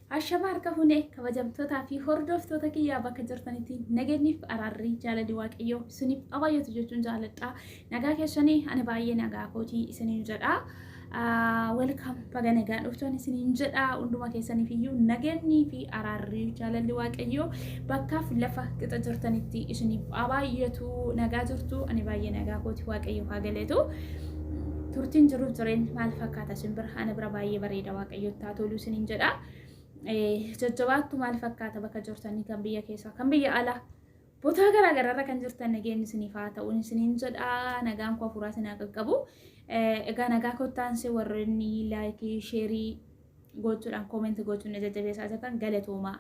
Ashama harka fuune kabajamtootaa fi hordoftoota kiyyaa bakka jirtanitti nageenyiif araarri jaalalli waaqayyoo isiniif abaay'atu jechuun jaaladha. Nagaa keessanii ani baay'ee nagaa kootii isiniin jedha. Welcome baga nagaan dhuftan isiniin jedha hunduma keessaniif iyyuu nageenyii fi araarri jaalalli waaqayyoo bakkaaf lafa qixa jirtanitti isiniif abaay'atu nagaa jirtu ani baay'ee nagaa kooti waaqayyoo haa galeetu. Turtiin jiruuf jireenyi maal fakkaata isin bira ana bira baay'ee bareeda waaqayyotti haa tolu isiniin jedha. Jajjabaattu maal fakkaata bakka jirtanii kan biyya keessaa kan biyya alaa botaa garaa garaarra kan jirtan nageenyi isiniif haa ta'u isiniin jedha nagaan koo hafuuraa isin haa qaqqabu. Egaa nagaa kottaansee warreen like share gochuudhaan comment gochuun na jajjabeessaa jirtan galatoomaa.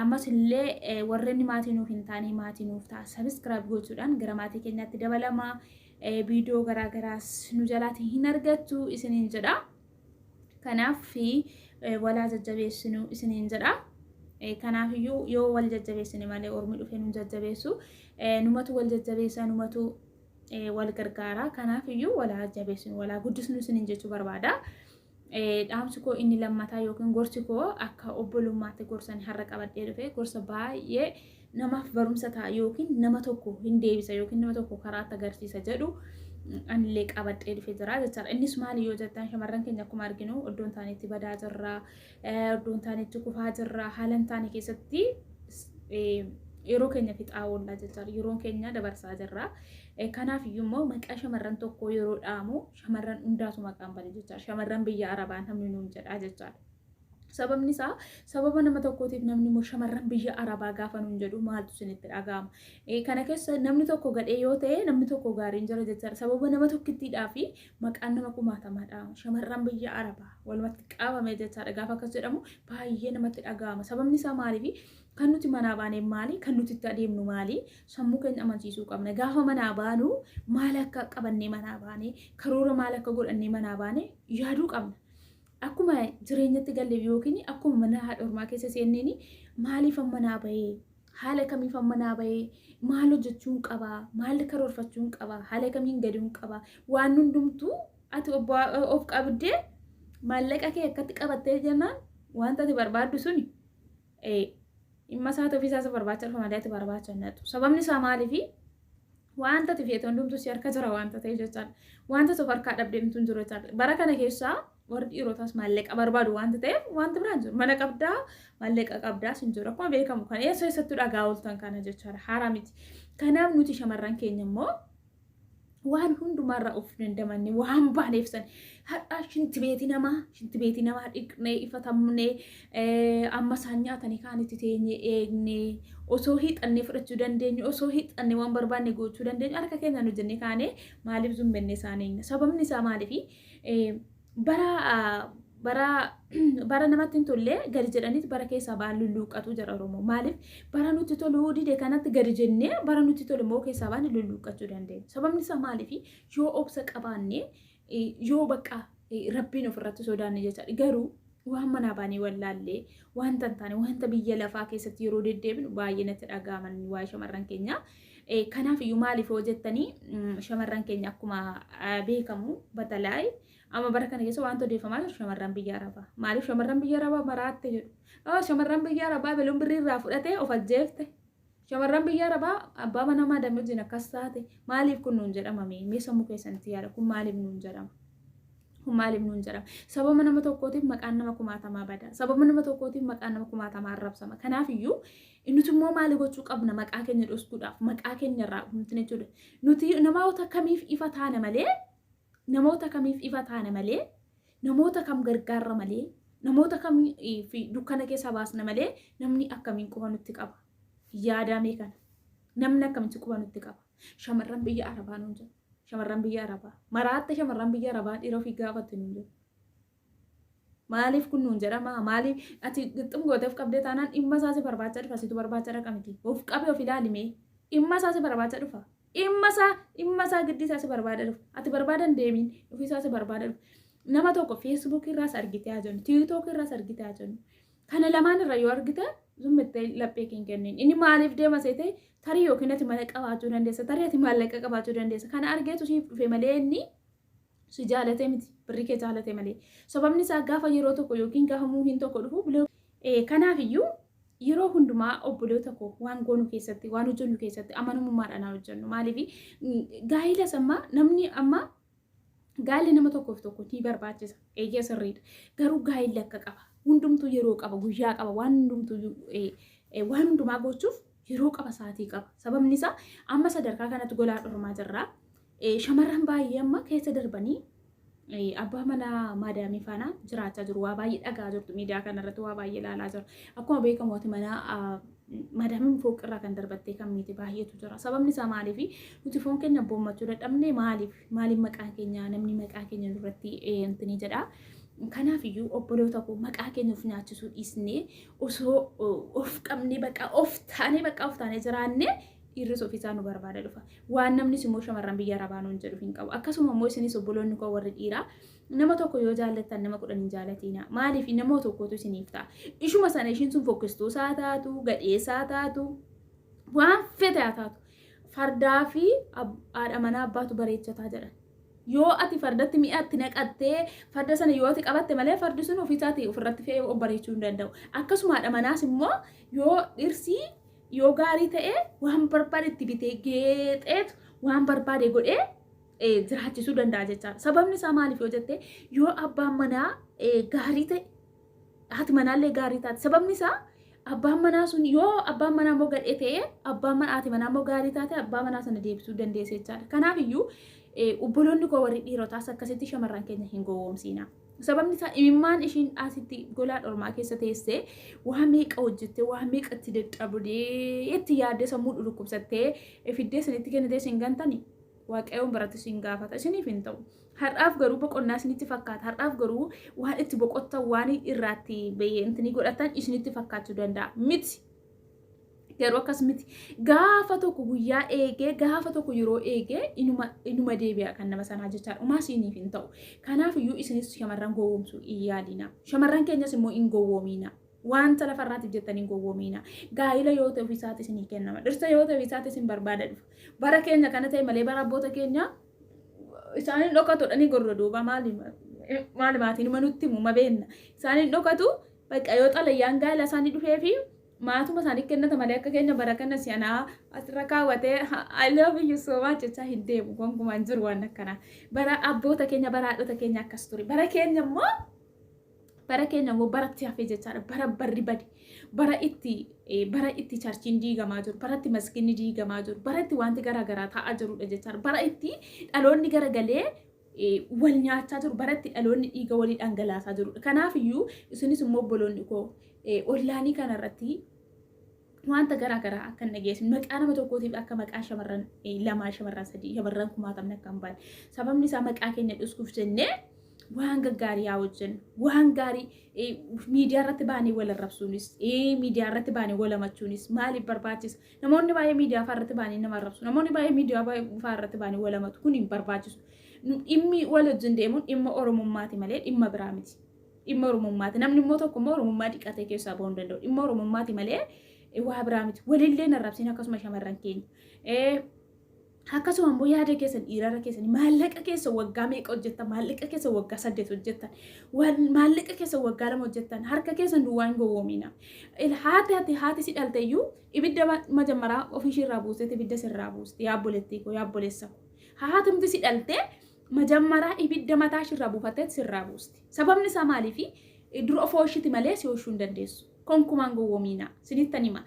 Ammas illee warreen maatii nuuf hin taane maatii nuuf ta'a subscribe gochuudhaan gara maatii keenyaatti dabalamaa. Viidiyoo garaa garaas nu jalaatti hin argattu isiniin jedha. Kanaaf walaa jajjabeessinu isiniin jedha. Kanaafiyyuu yoo wal jajjabeessine malee ormi dhufee nu jajjabeessu. Numatu wal jajjabeessa numatu wal gargaara. Kanaafiyyuu walaa jajjabeessinu walaa guddisnu isiniin jechuu barbaada. Dhaamsi koo inni lammataa yookiin gorsi koo akka obbolummaatti gorsan har'a qabadhee dhufe gorsa baay'ee namaaf barumsa ta'a yookiin nama tokko hin deebisa yookiin nama tokko karaatti agarsiisa jedhu anillee qabadhee dhufe jira jechaadha. Innis maali yoo jettan shamarran keenya akkuma arginu iddoon taanetti badaa jirra, iddoon taanetti kufaa jirra, haala hin taane keessatti yeroo keenya fixaa oollaa jechaadha. Yeroon keenya dabarsaa jirra. Kanaaf iyyuu immoo maqaa shamarran tokkoo yeroo dhaamu shamarran hundaatu maqaan bade jechaadha. Shamarran biyya Arabaa namni nuun jedhaa jechaadha. Sababni isaa sababa nama tokkootiif namni immoo shamarran biyya Arabaa gaafa nuun jedhu maaltu isinitti dhaga'ama? Kana keessa namni tokko gadhee yoo ta'e namni tokko gaariin jira jechaadha. Sababa nama tokkittiidhaa fi maqaan nama kumaatamaa dhahama. Shamarran biyya Arabaa walumatti qabame jechaadha. Gaafa akkas jedhamu baay'ee namatti dhaga'ama. Sababni isaa maaliifi kan nuti manaa baanee maali? Kan nuti itti adeemnu maali? Sammuu keenya amansiisuu qabna. Gaafa manaa baanu maal akka qabannee manaa baane, karoora maal akka godhannee manaa baane yaaduu qabna. Akkuma jireenyatti galle yookiin akkuma mana haadha ormaa keessa seenneen maaliif manaa bahee? Haala kamiif manaa bahee? Maal hojjechuun qaba? Maal karoorfachuun qaba? Haala kamiin galuun qaba? Waan hundumtuu ati of qabdee maallaqa kee akkatti qabattee jennaan wanta ati barbaaddu suni dhimma isaati ofii isaa barbaacha dhufa malee ati barbaacha hin dhaqxu. Sababni isaa maaliifi wanta ati feete hundumtuu si harka jira wanta ta'e jechaadha. Wanta tokko harkaa dhabdee hin jiru jechaadha. Bara kana keessaa warri dhiirotaas maallaqa barbaadu wanta ta'eef wanti biraan jiru. Mana qabdaa maallaqa qabdaas hin jiru. Akkuma beekamu kan eessa eessattuu dhagaa ooltan kana jechaadha. Haaraa miti. Kanaaf nuti shamarran keenya immoo waan hundumaarraa of dandamanne waan baaneef san har'a shintibeetii namaa dhiqnee ifatamnee amma isaan nyaatanii kaanitti teenyee eegnee osoo hiixannee fudhachuu dandeenyu osoo hiixannee waan barbaanne gochuu dandeenyu harka keenyaan hojjennee kaanee maaliif zumbennee isaan eegna? Sababni isaa maaliifi bara bara bara namatti hin tolle gadi jedhaniit bara keessaa ba'an lulluuqqatu jira Oromoo. Maaliif bara nutti toluu dide kanatti gadi jennee bara nutti tole immoo keessaa ba'an lulluuqqachuu dandeenya. Sababni isaa maaliif yoo obsa qabaanne yoo bakka rabbiin ofirratti sodaanne jechaadha. Garuu waan manaa baanee wallaallee wanta hin taane wanta biyya lafaa keessatti yeroo deddeebinu baay'ee natti dhaga'aman waa'ee shamarran keenyaa. Kanaaf iyyuu maaliif yoo jettanii shamarran keenya akkuma beekamu batalaa'ee amma bara kana keessa wanta odeeffamaa jiru shamarran biyya Arabaa. Maaliif shamarran biyya Arabaa maraatte jedhu. Shamarran biyya Arabaa beluun birrii irraa fudhatee of ajjeefte. Shamarran biyya Arabaa abbaa manaa maadamii wajjin akkas taate maaliif kun nuun jedhamame? Mee sammuu keessanitti yaada kun maaliif nuun jedhama? Kun maaliif nuun jedhama? Sababa nama tokkootiif maqaan nama kumaatamaa bada. Sababa nama tokkootiif maqaan nama kumaatamaa arrabsama. Kanaaf iyyuu nuti immoo maali gochuu qabna maqaa keenya dhoskuudhaaf maqaa keenya irraa jechuudha. Nuti namoota kamiif ifa taana malee namoota kamiif ifa taana malee namoota kam gargaarra malee namoota kamiif dukkana keessaa baasna malee namni akkamiin quba nutti qaba? Yaadamee kana namni akkamitti quba nutti qaba? Shamarran biyya Arabaa nuun jedhu. Shamarran biyya Arabaa maraatte shamarran biyya Arabaa dhiira ofii gaafattu nuun jedhu. Maaliif kun nuun jedhama? Maaliif ati gixxum gootee of qabdee taanaan dhimma isaa si barbaacha dhufa situ barbaacha dhaqa miti. Of qabee of ilaalimee dhimma isaa si barbaacha dhufa. Dhimma isaa giddii isaa si barbaada dhufa. Ati barbaadan deemiin ofii isaa si barbaada dhufa. Nama tokko Facebook irraas argitee haa jennu, TikTok irraas argitee haa jennu. Kana lamaan irra yoo argite zummittee laphee kee hin kennin. Inni maaliif deema seetee tarii yookiin ati mana qabaachuu dandeessa, tarii ati maallaqa qabaachuu dandeessa. Kana argeetu siif dhufe malee inni si jaalate miti, birrii kee jaalate malee. Sababni isaa gaafa yeroo tokko yookiin gaafa muuhiin tokko dhufu Kanaaf iyyuu yeroo hundumaa obboloota koo waan goonu keessatti waan hojjennu keessatti amanamummaadhaan haa hojjennu. Maaliif gaa'ilas amma namni amma gaa'illi nama tokkoof tokko ni barbaachisa. Eeyyee sirriidha. Garuu gaa'illi akka qaba. Hundumtuu yeroo qaba, guyyaa qaba, waan hundumtuu waan hundumaa gochuuf yeroo qaba, sa'aatii qaba. Sababni isaa amma sadarkaa kanatti golaa dhormaa jirra. Shamarran baay'ee amma keessa darbanii abbaa manaa maadaamii faana jiraachaa jiru. Waa baay'ee dhagaa jirtu miidiyaa kanarratti waa baay'ee ilaalaa jiru. Akkuma beekamu ati manaa maadaamiin fooqirraa kan darbattee kan miite baay'eetu jira. Sababni isaa maaliif nuti foon keenya abboommachuu dadhabne maaliif maaliif maqaa keenya namni maqaa keenya nurratti intini jedha. Kanaaf iyyuu obboloota koo maqaa keenya of nyaachisuu dhiisnee osoo of qabnee bakka of taanee bakka of taanee jiraannee dhiirris ofiisaa nu barbaada dhufa. Waan namnis immoo shamarran biyya arabaa nuun jedhu hin qabu. Akkasuma immoo isinis obboloonni koo warri dhiiraa nama tokko yoo jaallattan nama 10 hin jaalatiina. Maaliif nama tokkotu isiniif ta'a. Ishuma sana ishiin sun fokkistuu isaa taatu, gadheessaa taatu, waan fete haa taatu. Fardaa fi haadha manaa abbaatu bareechataa jedhan. Yoo ati fardatti mi'a itti naqattee farda sana yoo ati qabatte malee fardi sun ofiisaatii ofirratti fe'ee of bareechuu hin danda'u. Akkasuma haadha manaas immoo yoo dhirsii yoo gaarii ta'e waan barbaade itti bitee geexeetu waan barbaade godhee jiraachisuu danda'a jechaadha. Sababni isaa maaliif yoo jette yoo abbaan manaa gaarii ta'e haati manaallee gaarii taate sababni isaa abbaan manaa sun yoo abbaan manaa immoo gadhee ta'e abbaan manaa haati manaa immoo gaarii taate abbaa manaa sana deebisuu dandeesse jechaadha. Kanaaf iyyuu obboloonni koo warri dhiirotaas akkasitti shamarran keenya hin gowwoomsiina. Sababni isaa imimmaan ishiin asitti golaa dhormaa keessa teessee waa meeqa hojjettee waa meeqa itti dadhabdee itti yaaddee sammuu dhukkubsattee fiddee isinitti kennitee isin gantani waaqayyoon biratti isin gaafata isiniif hin ta'u. Har'aaf garuu boqonnaa isinitti fakkaata. Har'aaf garuu waan itti boqottan waan irraatti intini godhatan isinitti fakkaachuu danda'a. Miti. Garuu akkas miti. Gaafa tokko guyyaa eegee gaafa tokko yeroo eegee inuma inuma deebi'a kan nama sanaa jechaadha. Umaa isiniif hin ta'u. Kanaaf iyyuu isinis shamarran gowwoomsuu hin yaalina. Shamarran keenyas immoo hin gowwoomiina. Wanta lafarraatiif jettanii hin gowwoomiina. Gaa'ila yoo ta'e ofiisaati isinii kennama. Dhirsa yoo ta'e ofiisaati isin barbaada dhufa. Bara keenya kana ta'e malee bara abboota keenya isaaniin dhokatu dhanii gorra duuba maali maali maatiin numa nutti himu ma beenna. Isaaniin dhokatu bakka yoo xalayyaan gaa'ila isaanii dhufee fi maatuma isaanii kennata malee akka keenya bara kana si'anaa asirra kaawwatee I love you so much jechaa hin deemu gonkumaa hin jiru waan akkanaa. Bara abboota keenya bara haadhota keenya akkas ture. Bara keenya immoo bara keenya immoo baratti hafee jechaadha. Bara barri bade bara itti bara itti charchiin diigamaa jiru bara itti masginni diigamaa jiru bara itti wanti garaagaraa ta'aa jirudha jechaadha. Bara itti dhaloonni garagalee wal nyaachaa jiru bara itti dhaloonni dhiiga walii dhangalaasaa jirudha. Kanaaf iyyuu isinis immoo obboloonni koo ollaanii kanarratti wanta garaa garaa akka hin dhageessine maqaa nama tokkootiif akka maqaa shamarran lamaa shamarran sadii shamarran kumaatamni akka hin baane sababni isaa maqaa keenya dhuskuuf jennee waan gaggaarii haa hojjennu waan gaarii miidiyaa irratti baanee wal arrabsuunis miidiyaa irratti baanee wal hamachuunis maaliif barbaachisa namoonni baay'ee miidiyaa fa'aa irratti baanee nama arrabsu namoonni baay'ee miidiyaa fa'aa irratti baanee wal hamatu kun hin barbaachisu dhimmi wal wajjin deemuun dhimma oromummaati malee dhimma biraa miti. Dhimma oromummaati. Namni immoo tokko immoo oromummaa dhiqatee keessaa bahuu hin danda'u. Dhimma oromummaati malee waa biraa miti. Walillee hin arrabsiin akkasuma shamarran keenya. Akkasuma immoo yaada keessan dhiirarra keessan maallaqa keessa waggaa meeqa hojjettan maallaqa keessa waggaa 8 hojjettan maallaqa keessa waggaa 2 hojjettan harka keessan duwwaa hin gowwoomina. Haati ati haati si dhalte iyyuu ibidda majammaraa ofiishiirraa buusteeti ibidda sirraa buusti yaa obboleettii koo yaa obboleessa koo. Haatumti si dhalte majammaraa ibidda mataa ishirraa buufatteet sirraa buusti. Sababni isaa maaliifi dura of ooshiti malee si ooshuu hin dandeessu. Konkumaan gowwomiina. Sinittan hima.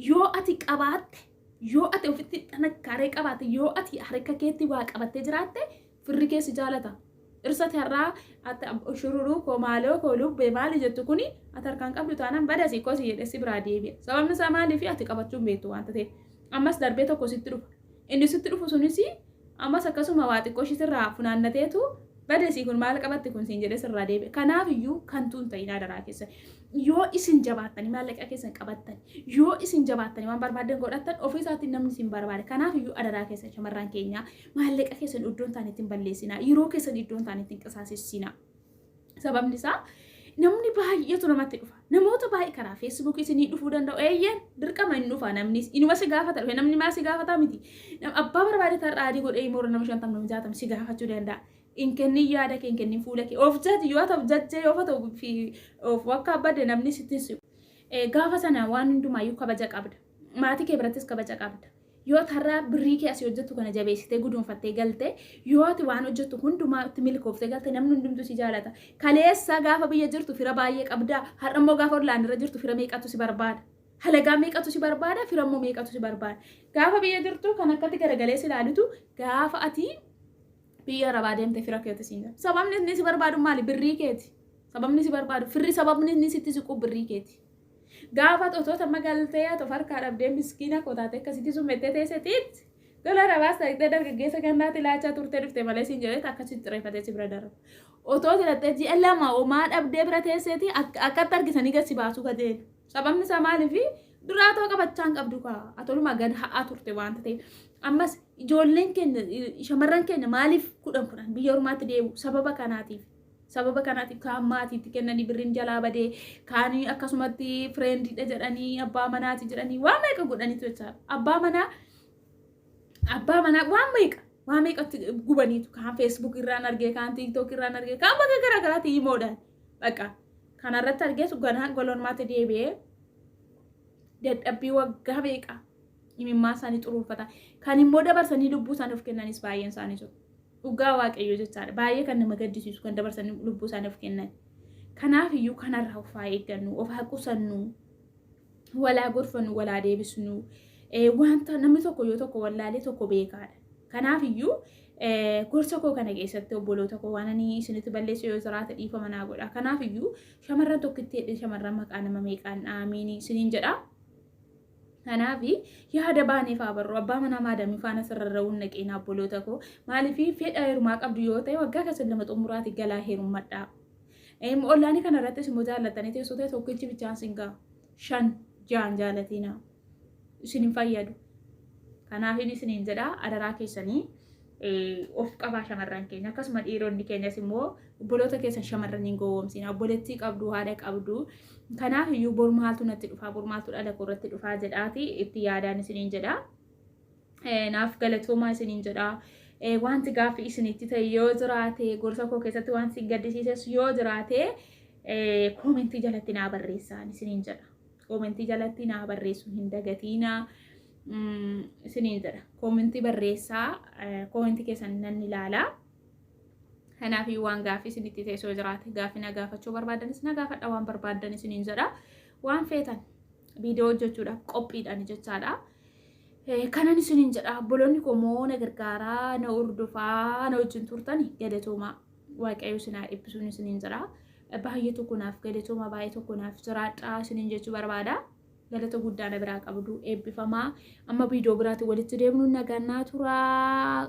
Yoo ati qabaatte, yoo ati ofitti xanakkaaree qabaatte, yoo ati harka keetti waa qabattee jiraatte firri kee si jaalata. Irsati har'aa ati shururuu koo maaloo koo lubbee maali jettu kuni ati harkaan qabdu taanaan badasi kosi jedhee si biraa deebi'a. Sababni isaa maaliifi ati qabachuu hin beektu waanta ta'eef. Ammas darbee tokko sitti dhufa. Inni sitti dhufu sunis ammas akkasuma waa xiqqoo ishii sirraa funaannateetu bade sii kun maal qabatti kun siin jedhee sirraa deebi'a. Kanaaf iyyuu kantuu hin ta'in adaraa keessan. Yoo isin jabaattanii maallaqa keessan qabattan, yoo isin jabaattanii waan barbaaddan godhattan ofii isaatiin namni isin barbaada. Kanaaf iyyuu adaraa keessan shamarran keenyaa maallaqa keessan iddoo hin taane ittiin balleessinaa, yeroo keessan iddoo hin taane ittiin qisaasessinaa. Sababni isaa namni baay'eetu namatti dhufa. Namoota baay'ee karaa feesbuukii isinii dhufuu danda'u. Eeyyeen dirqama hin dhufa namnis. Inuma si gaafata dhufe namni maa si gaafata miti. Abbaa barbaade tarraa adii godhee immoo nama 50 nama 60 si gaafachuu danda'a. Hin kennin yaada kee hin kennin fuula kee. Of jaji yoo ta'u jajjee yoo ta'u fi of akka badde namni sitti hin siqu. Gaafa sana waan hundumaayyuu kabaja qabda. Maatii kee birattis kabaja qabda. Yoo tarraa birrii kee asii hojjettu kana jabeessitee guduunfattee galte, yoo ati waan hojjettu hundumaatti milkooftee galte, namni hundumtuu si jaalata. Kaleessa gaafa biyya jirtu fira baay'ee qabda. Har'a immoo gaafa ollaan irra jirtu fira meeqatu si barbaada? Halagaa meeqatu si barbaada? Fira immoo meeqatu si barbaada? Gaafa biyya jirtu kan akkatti garagalee si ilaalutu gaafa ati biyya arabaa deemte fira keeti siin jedha. Sababni inni si barbaadu maali? Birrii keeti. Sababni si barbaadu firri, sababni inni sitti siqu birrii keeti. Gaafa totoota magaltee ati of harkaa dhabdee miskiina koo taate akkasitti summettee teessetiitti gola arabaas dhaqxee dargaggeessa gandaatti laachaa turtee dhufte malee siin jedhee akkasitti xireeffatee si bira darba. Otoo filattee ji'a 2 homaa dhabdee bira teesseeti akkatti argisanii gad si baasuu kajeelu. Sababni isaa maaliifi duraa too qabachaa hin qabdu kaa atolumaa gad ha'aa turte waanta ta'eef. Ammas ijoolleen keenya, shamarran keenya maaliif 10 10 biyya ormaatti deemu? Sababa kanaatiif. Sababa kanaatiif kaan maatiitti kennanii birriin jalaa badee, kaan akkasumatti fireendiidha jedhanii, abbaa manaati jedhanii waan meeqa godhaniitu jechaadha. Abbaa manaa waan meeqa waan meeqatti gubaniitu, kaan Facebook irraan argee, kaan TikTok irraan argee, kaan bakka garaa garaatti himoodhaan bakka kanarratti argeetu ganaa golormaatti deebi'ee dadhabbii waggaa meeqa imimmaa isaanii xuruurfata. Kan immoo dabarsanii lubbuu isaanii of kennanis baay'een isaanii jiru. Dhugaa Waaqayyoo jechaadha. Baay'ee kan nama gaddisiisu kan dabarsanii lubbuu isaanii of kennan. Kanaaf iyyuu kanarraa of haa eeggannu, of haa qusannu, walaa gorfannu, walaa deebisnu. Wanta namni tokko yoo tokko wallaalee tokko beekaadha. Kanaaf iyyuu gorsa koo kana keessatti, obboloota koo, waan ani isinitti balleessu yoo jiraate dhiifama naa godha. Kanaaf iyyuu shamarran tokkitti hedhee shamarran maqaa nama meeqaan dhaamiin isiniin jedha. Kanaaf yaada baaneef haa barru, abbaa manaa maadamii faana sirrarra'uun naqeena, obboloota koo. Maaliif fedha heerumaa qabdu yoo ta'e, waggaa keessa 2 xumuraati galaa heerummadhaa. Ollaanii kana irrattis immoo jaallattanii teessoo ta'e tokkichi bichaan sin ga'a. 5 6 jaalatina. Isin hin fayyadu. Kanaaf inni isiniin jedha, adaraa keessanii of qabaa shamarran keenya. Akkasuma dhiironni keenyas immoo obboloota keessan shamarran hin gowwoomsina. Obboleettii qabdu, haadha qabdu. Kanaaf iyyuu bor maaltu natti dhufaa, bor maaltu dhala koo irratti dhufaa jedhaati itti yaadaan isiniin jedha. Naaf galatoomaa isiniin jedha. Wanti gaaffii isinitti ta'e yoo jiraate, gorsa koo keessatti wanti isin gaddisiises yoo jiraate, koomentii jalatti naa barreessaa isiniin jedha. Koomentii jalatti naa barreessuu hin dagatiinaa isiniin jedha. Koomentii barreessaa, koomentii keessan nan ilaala. Kanaaf waan gaaffii isinitti ta'e yoo jiraate, gaaffii na gaafachuu barbaadanis na gaafadha, waan barbaadan isiniin jedha. Waan feetan viidiyoo hojjechuudhaaf qophiidhaan jechaadha. Kanan isiniin jedha, obboloonni koo moo na gargaaraa, na hordofaa, na wajjin turtani galatoomaa. Waaqayyo isin haa eebbisuun isiniin jedha. Baay'ee tokko naaf galatooma, baay'ee tokko naaf jiraadhaa isiniin jechuu barbaada. Galata guddaa na biraa qabdu, eebbifamaa. Amma viidiyoo biraatti walitti deemnu nagaan naa turaa.